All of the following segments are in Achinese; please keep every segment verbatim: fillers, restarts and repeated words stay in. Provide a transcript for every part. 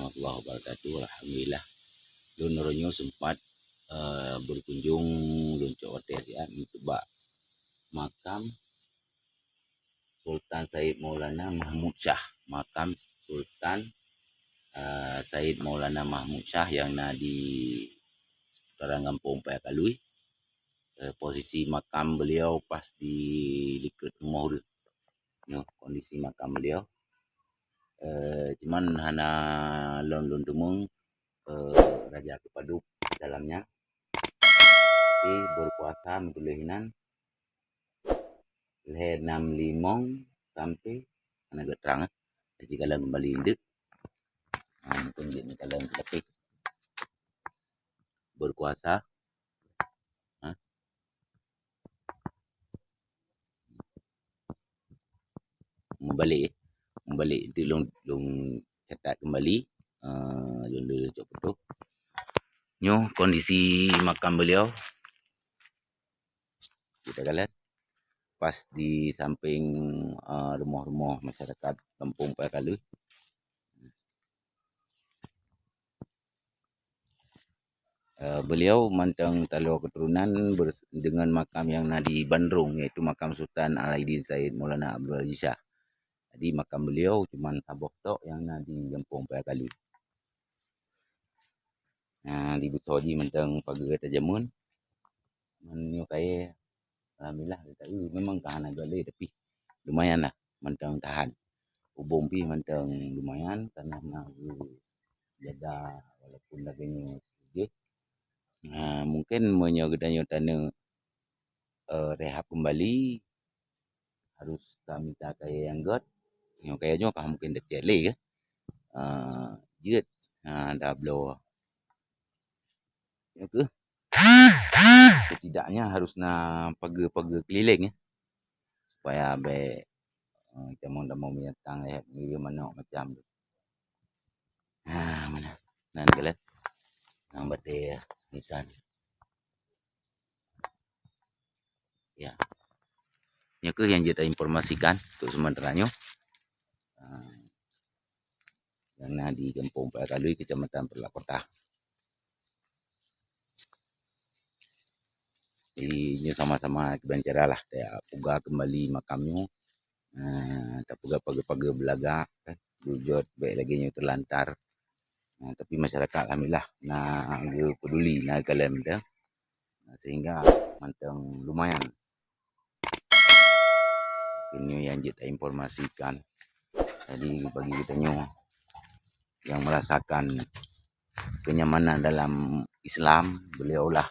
Warahmatullahi wabarakatuh. Alhamdulillah. Lôn uroe nyoe sempat, eh, berkunjung, lôn cok watèe siat untuk bak makam Sultan Said Maulana Mahmud Shah, makam Sultan, eh, Said Maulana Mahmud Shah nyang na di seputaran Gampông Paya Kalui. Eh, posisi makam beliau pas di likot rumoh ureueng. Nyoe kondisi makam beliau. Eh, cuman hana lôn, lôn teumeung, eh, raja keupadub dalamnya. Tapi berkuasa meutuléh inan lhèe nam limong sampai hana geutrang, eh. Jadi kalon kembali induk. Ha, mungkin jeuet kalon tapi berkuasa. Ha? Meubalek, meubalek. Itu lôn, lôn catat kembali. Ah, lôn, lôn cok foto. Nyoe kondisi makam beliau. Kita lihat pas di samping, ah, rumoh-rumoh masyarakat Gampông Paya Kalui. Eh, beliau mantong taloe keuturonan bers-, dengan makam nyang na di Bandrung, yaitu makam Sultan Al-Aidin Said Maulana Abdul Aziz Shah. Jadi makam beliau cuman saboh tok nyang na di Gampông Paya Kalui. Nah, di beusoe jih mantong pageue tajameun. Meunyoe kayèe, alhamdulillah, gata, eh, memang ka hana gèt lé, tapi lumayan lah, mantong tahan. Ubông pih mantong lumayan, tanah na geujaga walaupun lagèe nyoe jih. Nah, mungkin meunyoe geutanyoe taneuk, eh, rehab kembali, harus tamita kayèe nyang gèt. Nyoe kayèe nyoe ka mungkin teucèt lé, ya. Eh, jeuet, nah, tabloe. Ya ke? Setidaknya harus na pageue-pageue keliling, ya. Supaya bèk, eh, tamong-tamong binatang, eh, manok macam tu. Ah, mana? Nan geulet. Nang batèe, ya. Ikan. Ya. Nyoe keuh nyang jeuet tainformasikan untuk sementara nyoe. Ah, nyang na di Gampông Paya Kalui, Kecamatan Peureulak Kota. Jadi, nyoe sama-sama kiban cara lah, tapeugah kembali makam nyoe. Ah, tapeugah pageue-pageue beulagak, kan. Beujeuet bèk lagèe nyoe teulantar. Ah, tapi masyarakat alhamdulillah na geupeduli, na kalon teuh. Nah, sehingga mantong lumayan. Mungkin nyoe nyang jeuet tainformasikan. Jadi bagi geutanyoe nyang merasakan kenyamanan dalam Islam, beliaulah,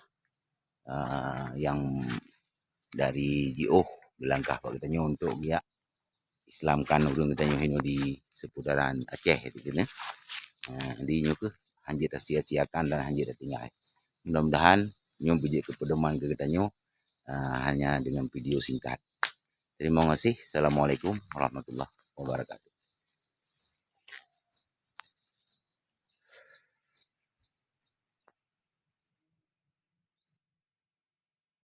ah, nyang dari jiôh geulangkah bak geutanyoe untuk geujak Islamkan ureueng geutanyoe hinoe di seputaran Aceh itu kan, ya. Ah, jadi nyoe keuh hana jeuet tasia-siakan dan hana jeuet tatinggai. Mudah-mudahan nyoe beujeuet keu peudoman keu geutanyoe, ah, hanya dengan video singkat. Terima kasih. Assalamualaikum warahmatullahi wabarakatuh.